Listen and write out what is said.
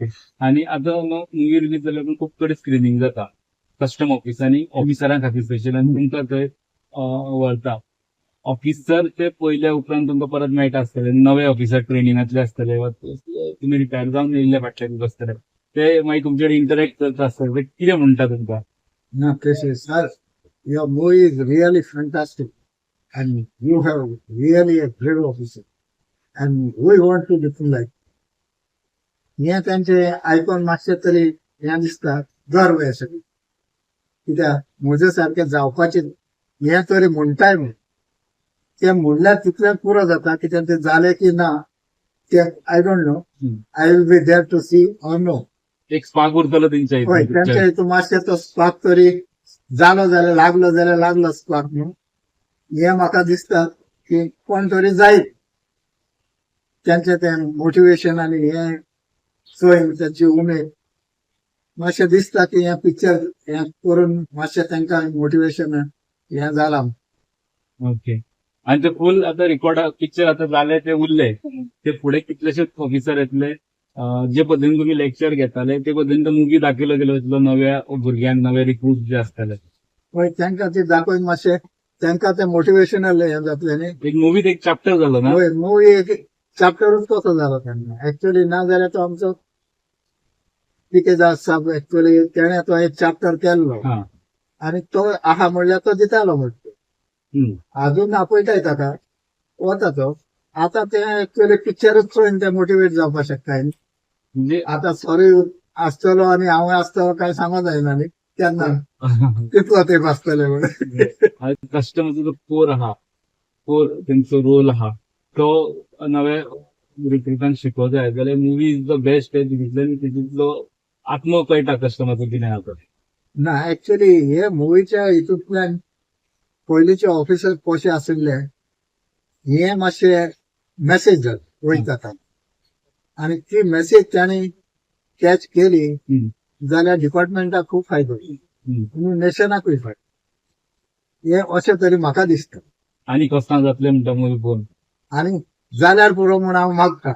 Okay, आणि आता movie release जाल्या उपरांत खूब कडेन स्क्रिनींग जाता कस्टम ऑफिसांनी, ऑफिसरां खातीर स्पेशल, आनी तुमकां थंय व्हरता ऑफिसर. ते पयल्या उपरांत तुमकां परत मेळटा आसतले नवे ऑफिसर, ट्रेनिंगांतले आसतले वा तुमी रिटायर जावन येयल्ले फाटले दीस आसतले, ते मागीर तुमचे कडेन इंटरेक्ट करता आसतले, ते कितें म्हणटा तुमकां? ना, तशें sir, your movie is really fantastic and you have really a great officer and we want to become like. हें तांचे आयकून मातशें तरी हें दिसता, गर्व अशें, कित्याक म्हजे सारकें जावपाचें हें तरी म्हणटाय म्हूण. ते म्हणल्यार तितलें पुरो जाता, कित्याक ते जालें की ना ते I don't know. I will be there to see or no. एक स्पार्क उरतलो तेंच्या हय. हितून. तेंच्या हितून मातशें तो स्पार्क तरी जालो जाल्यार, लागलो जाल्यार लागलो स्पार्क न्हू. हें म्हाका दिसता की कोण तरी जायत तेंचें तें मोटिवेशन आनी हें चोयन तेंची उमेद मातशें दिसता की हें पिक्चर हें करून मातशें तांकां मोटिवेशन हें जालां. ओके, आणि ते फुल आता रिकॉर्ड पिक्चर आता जाले ते उरले, ते फुडें कितलेशेच ऑफिसर येतले, जे पद्दतीन तुमी लेक्चर घेताले ते पद्दतीन तो मुवी दाखयलो गेलो वतलो नव्या भुरग्यांक, नवे रिक्रूट जे आसतले. हय, तांकां ती दाखोवन मातशें तांकां तें मोटिवेशनल हें जातलें न्ही. एक मुवीत एक चॅप्टर जालो ना? हय, मुवी एक चॅप्टरूच कसो जालो तेन्ना एक्चुअली. ना जाल्यार तो आमचो पी के दास साहेब एक्चुअली तेणें तो एक चॅप्टर केल्लो आनी तो आहा म्हणल्यार तो दितालो म्हणटा. अजून आपयताय ताका, वता तो. आतां ते एक्चुअली पिक्चरूच चोयन ते मोटिवेट जावपाक शकता. म्हणजे आतां सॉरी आसतलो आनी हांव आसतलो काय सांगो जायना न्ही केन्ना, तितलो तेंप आसतले म्हणून. कस्टमरचो जो कोर आहा, कोर तेंचो रोल आहा, तो नव्या रिक्रुटांक शिकोवंक जाय जाल्यार मुवी is the best. तितूंतल्यान तितूंतलो आत्मो कळटा कस्टमरचो कितें आहा तो. ना, एक्चुअली हे मुवीच्या हितूंतल्यान पयलींचे ऑफिसर कशे आशिल्ले हे मातशे मेसेज वयता ताका आनी ती मेसेज तांणी कॅच केली जाल्यार डिपार्टमेंटाक खूब फायदो आनी नेशनाकूय फायदो, हे अशें तरी म्हाका दिसता. आनी कस्तां जातले म्हणटा मुवी पळोवन? आनी जाल्यार पुरो म्हूण हांव मागता.